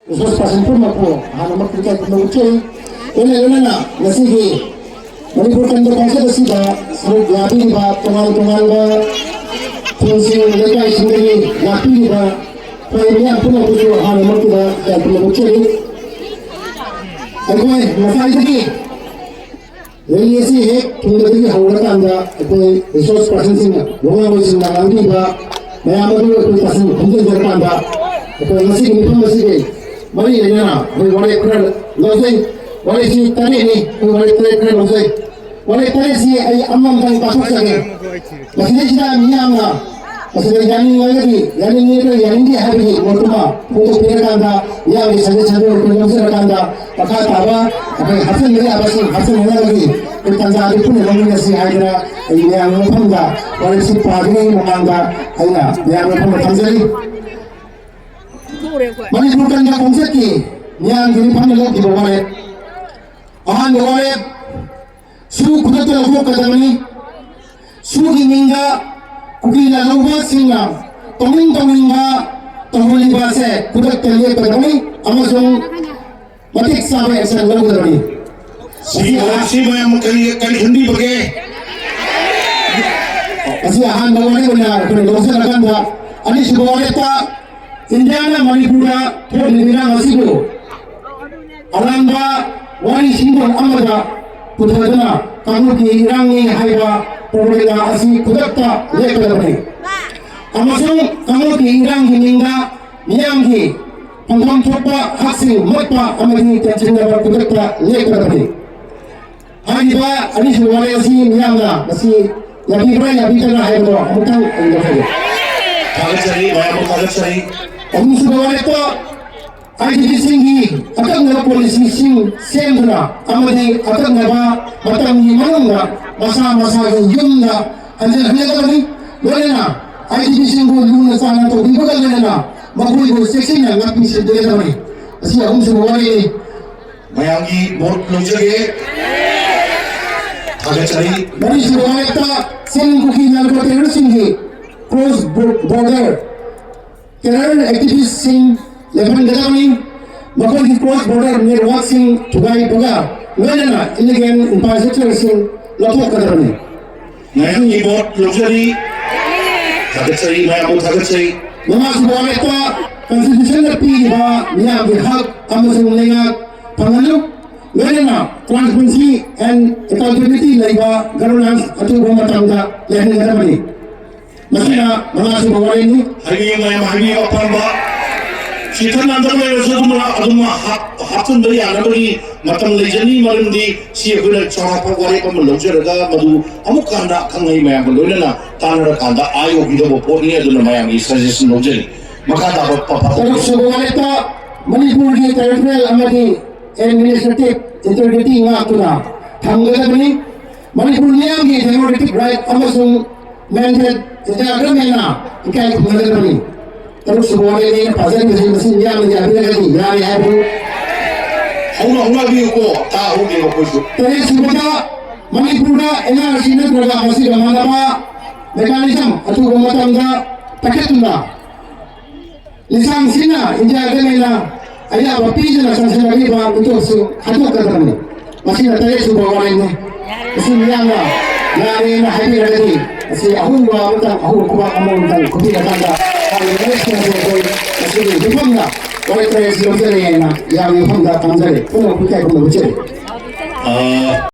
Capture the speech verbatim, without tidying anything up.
Resources person ꯄꯨꯝꯅꯃꯛꯄꯨ ꯑꯍꯥꯟꯕꯃꯛꯇ ꯏꯀꯥꯏ ꯈꯨꯝꯅꯕ ꯎꯠꯆꯔꯤ꯫ ꯂꯣꯏꯅ ꯂꯣꯏꯅꯅ ꯉꯁꯤꯒꯤ ꯃꯅꯤꯄꯨꯔ ꯀꯟꯕ ꯈꯣꯡꯆꯠ ꯑꯁꯤꯗ ꯁꯔꯨꯛ ꯌꯥꯕꯤꯔꯤꯕ ꯇꯣꯉꯥꯟ ꯇꯣꯉꯥꯟꯕ ꯈꯨꯟꯁꯤꯡ ꯂꯩꯀꯥꯏꯁꯤꯡꯗꯒꯤ ꯂꯥꯛꯄꯤꯔꯤꯕ ꯑꯩꯈꯣꯏ ꯃꯤꯌꯥꯝ ꯄꯨꯝꯅꯃꯛꯄꯨꯁꯨ ꯑꯍꯥꯟꯕꯃꯛꯇꯗ ꯏꯀꯥꯏ ꯈꯨꯝꯅꯕ ꯎꯠꯆꯔꯤ꯫ ꯑꯩꯈꯣꯏ ꯉꯁꯥꯏꯗꯒꯤ ꯔꯦꯂꯤ ꯑꯁꯤ ꯍꯦꯛ ꯊꯨꯡꯕꯗꯒꯤ ꯍꯧꯔꯀꯥꯟꯗ ꯑꯩꯈꯣꯏ ꯔꯤꯁꯣꯔꯁ ꯄꯥꯔꯁꯟꯁꯤꯡꯅ, ꯋꯥꯉꯥꯡꯂꯣꯏꯁꯤꯡꯅ ꯉꯥꯡꯕꯤꯕ ꯃꯌꯥꯝ ꯑꯗꯨ ꯑꯩꯈꯣꯏ ꯇꯥꯁꯤꯟ ꯈꯣꯝꯖꯤꯟꯖꯔꯀꯥꯟꯗ ꯑꯩꯈꯣꯏ ꯉꯁꯤꯒꯤ ꯃꯤꯐꯝ ꯑꯁꯤꯒꯤ ꯃꯔꯤ ꯂꯩꯅꯅ ꯑꯩꯈꯣꯏ ꯋꯥꯔꯦꯞ ꯈꯔ ꯂꯧꯖꯩ꯫ ꯋꯥꯔꯦꯞꯁꯤ ꯇꯔꯦꯠꯅꯤ꯫ ꯑꯩꯈꯣꯏ ꯋꯥꯔꯦꯞ ꯇꯔꯦꯠ ꯈꯔ ꯂꯧꯖꯩ꯫ ꯋꯥꯔꯦꯞ ꯇꯔꯦꯠꯁꯤ ꯑꯩ ꯑꯃꯃꯝꯇꯪ ꯄꯥꯊꯣꯛꯆꯒꯦ꯫ ꯃꯁꯤꯗꯩꯁꯤꯗ ꯃꯤꯌꯥꯝꯅ ꯃꯁꯤꯗ ꯌꯥꯅꯤꯡꯉꯒꯗꯤ ꯌꯥꯅꯤꯡꯉꯤ, ꯅꯠꯇ꯭ꯔꯒ ꯌꯥꯅꯤꯡꯗꯦ ꯍꯥꯏꯕꯒꯤ ꯃꯣꯠꯇꯨꯃ ꯐꯣꯡꯗꯣꯛꯄꯤꯔꯀꯥꯟꯗ, ꯃꯤꯌꯥꯝꯒꯤ ꯁꯖꯦꯁꯟꯗꯨ ꯑꯩꯈꯣꯏ ꯂꯧꯖꯔꯀꯥꯟꯗ ꯃꯈꯥ ꯇꯥꯕ ꯑꯩꯈꯣꯏ ꯍꯥꯞꯆꯤꯟꯕ ꯌꯥꯕꯁꯤꯡ ꯍꯥꯞꯆꯤꯟꯅꯅꯕꯒꯤ ꯑꯩꯈꯣꯏ ꯇꯥꯟꯖꯥ ꯑꯗꯨ ꯄꯨꯟꯅ ꯂꯧꯃꯤꯟꯅꯁꯤ ꯍꯥꯏꯗꯅ ꯑꯩ ꯃꯌꯥꯝꯒꯤ ꯃꯐꯝꯗ ꯋꯥꯔꯦꯞꯁꯤ ꯄꯥꯗ꯭ꯔꯤꯉꯩ ꯃꯃꯥꯡꯗ ꯑꯩꯅ ꯃꯌꯥꯝꯒꯤ ꯃꯐꯝꯗ ꯊꯝꯖꯔꯤ꯫ ꯃꯅꯤꯄꯨꯔ ꯀꯟꯕ ꯈꯣꯡꯆꯠꯀꯤ ꯃꯤꯌꯥꯝꯒꯤ ꯃꯤꯐꯝꯅ ꯂꯧꯈꯤꯕ ꯋꯥꯔꯦꯞ, ꯑꯍꯥꯟꯕ ꯋꯥꯔꯦꯞ, ꯁꯨ ꯈꯨꯗꯛꯇ ꯂꯧꯊꯣꯛꯀꯗꯕꯅꯤ꯫ ꯁꯨꯒꯤ ꯃꯤꯡꯗ ꯀꯨꯀꯤ ꯂꯥꯜꯍꯧꯕꯁꯤꯡꯅ ꯇꯧꯅꯤꯡ ꯇꯧꯅꯤꯡꯕ ꯇꯧꯍꯜꯂꯤꯕ ꯑꯁꯦ ꯈꯨꯗꯛꯇ ꯂꯦꯞꯀꯗꯕꯅꯤ ꯑꯃꯁꯨꯡ ꯃꯇꯤꯛ ꯆꯥꯕ ꯑꯦꯛꯁꯟ ꯂꯧꯒꯗꯕꯅꯤ꯫ ꯁꯤ, ꯁꯤ ꯃꯌꯥꯝ ꯀꯔꯤ, ꯀꯔꯤ ꯈꯟꯕꯤꯕꯒꯦ? ꯑꯁꯤ ꯑꯍꯥꯟꯕ ꯋꯥꯔꯦꯞ ꯑꯣꯏꯅ ꯑꯩꯈꯣꯏꯅ ꯂꯧꯁꯤꯜꯂꯀꯥꯟꯗ, ꯑꯅꯤꯁꯨꯕ ꯋꯥꯔꯦꯞꯇ ꯏꯟꯗꯤꯌꯥꯅ ꯃꯅꯤꯄꯨꯔꯗ ꯊꯣꯛꯂꯤꯕ ꯏꯔꯥꯡ ꯑꯁꯤꯕꯨ ꯑꯔꯥꯟꯕ ꯋꯥꯔꯤ ꯁꯤꯟꯐꯝ ꯑꯃꯗ ꯄꯨꯊꯗꯨꯅ ꯀꯥꯡꯂꯨꯞꯀꯤ ꯏꯔꯥꯡꯅꯤ ꯍꯥꯏꯕ ꯄ꯭ꯔꯣꯄꯒꯦꯟꯗꯥ ꯑꯁꯤ ꯈꯨꯗꯛꯇ ꯂꯦꯞꯀꯗꯕꯅꯤ ꯑꯃꯁꯨꯡ ꯀꯥꯡꯂꯨꯞꯀꯤ ꯏꯔꯥꯡꯒꯤ ꯃꯤꯡꯗ ꯃꯤꯌꯥꯝꯒꯤ ꯐꯪꯐꯝ ꯊꯣꯛꯄ ꯍꯛꯁꯤꯡ ꯃꯨꯠꯄ ꯑꯃꯗꯤ ꯇꯦꯟꯁꯤꯟꯅꯕ ꯈꯨꯗꯛꯇ ꯂꯦꯞꯀꯗꯕꯅꯤ꯫ ꯍꯥꯏꯔꯤꯕ ꯑꯅꯤꯁꯨꯕ ꯋꯥꯔꯦꯞ ꯑꯁꯤ ꯃꯤꯌꯥꯝꯅ ꯃꯁꯤ ꯌꯥꯕꯤꯕ꯭ꯔꯥ ꯌꯥꯕꯤꯗꯕ꯭ꯔꯥ ꯍꯥꯏꯕꯗꯣ ꯑꯃꯨꯛꯇꯪ ꯑꯩ ꯂꯧꯖꯒꯦ꯫ ꯊꯥꯒꯠꯆꯔꯤ, ꯃꯌꯥꯝꯕꯨ ꯊꯥꯒꯠꯆꯔꯤ꯫ ꯑꯍꯨꯝꯁꯨꯕ ꯋꯥꯔꯦꯞꯇ ꯑꯥꯏ ꯗꯤ ꯄꯤꯁꯤꯡꯒꯤ ꯑꯀꯛꯅꯕ ꯄꯣꯂꯤꯁꯤꯁꯤꯡ ꯁꯦꯝꯗꯨꯅ ꯑꯃꯗꯤ ꯑꯀꯛꯅꯕ ꯃꯇꯝꯒꯤ ꯃꯅꯨꯡꯗ ꯃꯁꯥ ꯃꯁꯥꯒꯤ ꯌꯨꯝꯗ ꯍꯟꯖꯤꯟꯍꯟꯒꯗꯕꯅꯤ꯫ ꯂꯣꯏꯅꯅ ꯑꯥꯏ ꯗꯤ ꯄꯤꯁꯤꯡꯕꯨ ꯂꯨꯅ ꯆꯥꯟꯅ ꯇꯧꯕꯤꯕꯒ ꯂꯣꯏꯅꯅ ꯃꯈꯣꯏꯕꯨ ꯆꯦꯛꯁꯤꯟꯅ ꯉꯥꯛꯄꯤ ꯁꯦꯟꯕꯤꯒꯗꯕꯅꯤ꯫ ꯑꯁꯤ ꯑꯍꯨꯝꯁꯨꯕ ꯋꯥꯔꯦꯞꯅꯤ꯫ ꯃꯌꯥꯝꯒꯤ ꯚꯣꯠ ꯂꯧꯖꯒꯦ꯫ ꯊꯥꯒꯠꯆꯔꯤ꯫ ꯃꯔꯤꯁꯨꯕ ꯋꯥꯔꯦꯞꯇ ꯆꯤꯡ ꯀꯨꯀꯤ ꯅꯥꯔꯀꯣ ꯇꯦꯔꯣꯔꯤꯁꯁꯤꯡꯒꯤ ꯀ꯭ꯔꯣꯁ ꯕꯣꯔꯗꯔ ꯇꯦꯔꯔ ꯑꯦꯛꯇꯤꯚꯤꯁꯁꯤꯡ ꯂꯦꯞꯍꯟꯒꯗꯕꯅꯤ꯫ ꯃꯈꯣꯏꯒꯤ cross border networkꯁꯤꯡ ꯊꯨꯒꯥꯏꯕꯒ ꯂꯣꯏꯅꯅ illegal infrastructureꯁꯤꯡ ꯂꯧꯊꯣꯛꯀꯗꯕꯅꯤ꯫ ꯉꯥꯏꯍꯥꯛꯀꯤ ꯚꯣꯠ ꯂꯧꯖꯔꯤ꯫ ꯊꯥꯒꯠꯆꯔꯤ, ꯃꯌꯥꯝꯕꯨ ꯊꯥꯒꯠꯆꯔꯤ꯫ ꯃꯉꯥꯁꯨꯕ ꯋꯥꯔꯦꯞꯇ constitutionꯅ ꯄꯤꯔꯤꯕ ꯃꯤꯌꯥꯝꯒꯤ ꯍꯛ ꯑꯃꯁꯨꯡ ꯂꯩꯉꯥꯛ ꯐꯪꯍꯜꯂꯨ꯫ ꯂꯣꯏꯅꯅ transparency and accountability ꯂꯩꯕ governance ꯑꯊꯨꯕ ꯃꯇꯝꯗ ꯂꯩꯍꯟꯒꯗꯕꯅꯤ꯫ ꯃꯁꯤꯅ ꯃꯉꯥꯁꯨꯕ ꯋꯥꯔꯦꯞꯅꯤ꯫ ꯍꯥꯏꯕꯤꯌꯨ ꯃꯌꯥꯝ, ꯍꯥꯏꯕꯤꯌꯨ ꯑꯄꯥꯝꯕ꯫ ꯆꯤꯊ ꯅꯥꯟꯊꯕ ꯂꯩꯔꯁꯨ ꯑꯗꯨꯝ, ꯑꯗꯨꯝ ꯍꯥꯞ-, ꯍꯥꯞꯆꯤꯟꯕ ꯌꯥꯅꯕꯒꯤ ꯃꯇꯝ ꯂꯩꯖꯅꯤ, ꯃꯔꯝꯗꯤ ꯁꯤ ꯑꯩꯈꯣꯏꯅ ꯆꯥꯎꯔꯥꯛꯄ ꯋꯥꯔꯦꯞ ꯑꯃ ꯂꯧꯖꯔꯒ ꯃꯗꯨ ꯑꯃꯨꯛ ꯍꯟꯅ ꯑꯈꯪ ꯑꯍꯩ ꯃꯌꯥꯝꯒ ꯂꯣꯏꯅꯅ ꯇꯥꯟꯅꯔꯀꯥꯟꯗ ꯑꯥꯏ ꯑꯣꯏꯒꯗꯕ ꯄꯣꯠꯅꯤ꯫ ꯑꯗꯨꯅ ꯃꯌꯥꯝꯒꯤ suggestion ꯂꯧꯖꯔꯤ꯫ ꯃꯈꯥ ꯇꯥꯕ ꯄ-, ꯄ-, ꯇꯔꯨꯛꯁꯨꯕ ꯋꯥꯔꯦꯞꯇ ꯃꯅꯤꯄꯨꯔꯒꯤ territorial ꯑꯃꯗꯤ administrative integrity ꯉꯥꯛꯇꯨꯅ ꯊꯝꯒꯗꯕꯅꯤ꯫ ꯃꯅꯤꯄꯨꯔ ꯃꯤꯌꯥꯝꯒꯤ democratic right ꯑꯃꯁꯨꯡ mandate ꯏꯟꯗꯤꯌꯥ governmentꯅ ꯏꯀꯥꯏ ꯈꯨꯝꯅꯒꯗꯕꯅꯤ꯫ ꯇꯔꯨꯛꯁꯨꯕ ꯋꯥꯔꯦꯞꯅꯤ ꯑꯩꯅ ꯄꯥꯖꯔꯤꯕꯁꯤ, ꯃꯁꯤ ꯃꯤꯌꯥꯝꯅ ꯌꯥꯕꯤꯔꯒꯗꯤ ꯌꯥꯔꯦ ꯍꯥꯏꯕꯗꯨ꯫ ꯍꯧꯅ ꯍꯧꯅꯕꯤꯌꯨꯀꯣ, ꯇꯥꯍꯧꯗꯦꯕ ꯑꯩꯈꯣꯏꯁꯨ꯫ ꯇꯔꯦꯠꯁꯨꯕꯗ ꯃꯅꯤꯄꯨꯔꯗ NRC ꯅꯠꯇ꯭ꯔꯒ ꯃꯁꯤꯒ ꯃꯥꯟꯅꯕ mechanism ꯑꯊꯨꯕ ꯃꯇꯝꯗ ꯄꯥꯏꯈꯠꯇꯨꯅ ꯂꯤꯁꯥꯡꯁꯤꯟꯅ ꯏꯟꯗꯤꯌꯥ governmentꯅ ꯑꯌꯥꯕ ꯄꯤꯗꯨꯅ ꯆꯪꯁꯤꯜꯂꯛꯂꯤꯕ ꯃꯤꯇꯣꯞꯁꯤꯡ ꯍꯥꯠꯇꯣꯛꯀꯗꯕꯅꯤ꯫ ꯃꯁꯤꯅ ꯇꯔꯦꯠꯁꯨꯕ ꯋꯥꯔꯦꯞꯅꯤ꯫ ꯃꯁꯤ ꯃꯤꯌꯥꯝꯅ ꯌꯥꯔꯦꯅ ꯍꯥꯏꯕꯤꯔꯒꯗꯤ ꯃꯁꯤ ꯑꯍꯣꯡꯕ ꯑꯃꯇꯪ, ꯑꯍꯣꯡꯕ ꯈꯨꯕꯥꯛ ꯑꯃꯃꯝꯇꯪ ꯈꯨꯕꯤꯔꯀꯥꯟꯗ ꯍꯥꯏꯔꯤꯕ ꯃꯌꯦꯛꯁꯤꯡ ꯑꯁꯤ ꯑꯩꯈꯣꯏ ꯃꯁꯤꯒꯤ ꯃꯤꯐꯝꯅ ꯋꯥꯔꯦꯞ ꯇꯔꯦꯠꯁꯤ ꯂꯧꯖꯔꯦꯅ ꯌꯥꯝꯅ ꯃꯐꯝꯗ ꯊꯝꯖꯔꯦ꯫ ꯄꯨꯝꯅꯃꯛꯄꯨ ꯏꯀꯥꯏ ꯈꯨꯝꯅꯕ ꯎꯠꯆꯔꯤ꯫ ꯑ,